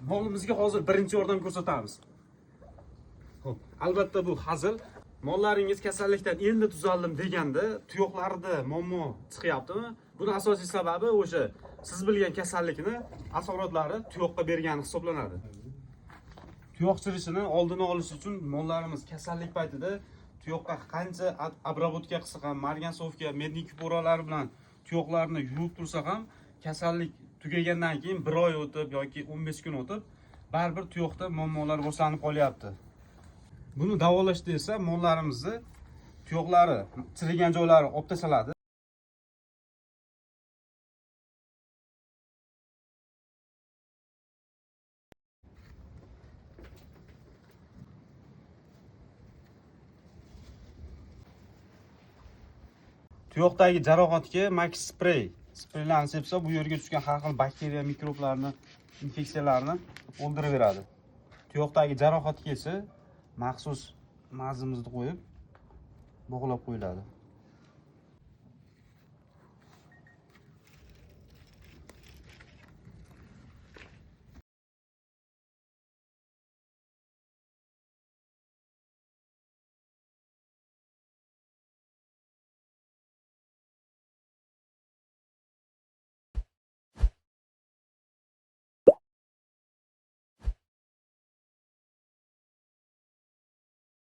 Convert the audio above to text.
Molimizga hozir birinchi yordam ko'rsatamiz. Xo'p, albatta bu hazil. Mollaringiz kasallikdan endi tuzaldim deganda tuyoqlarida muammo chiqyaptimi? Buni asosiy sababi o'sha siz bilgan kasallikni asoratlari tuyoqqa bergani hisoblanadi. Tuyoq chirishini oldini olish uchun mollarimiz kasallik paytida tuyoqqa qancha обработка qilsa ham, margansovka, mednik kuporalar bilan tuyoqlarni yuvib tursa ham, kasallik tugagandan keyin bir oy o'tib yoki 15 kun o'tib baribir tuyoqda muammolar boshlanib qolyapti. Buni davolashda esa mollarimizni tuyoqlari chirigan joylari olib tashaladi. Tuyoqdagi jarohatga Max Spray spreylarni sepsa, bu yerga tushgan har xil bakteriya, mikroblarni, infeksiyalarni o'ldirib beradi. Tuyoqdagi jarohatga esa maxsus mazimizni qo'yib bog'lab qo'yiladi.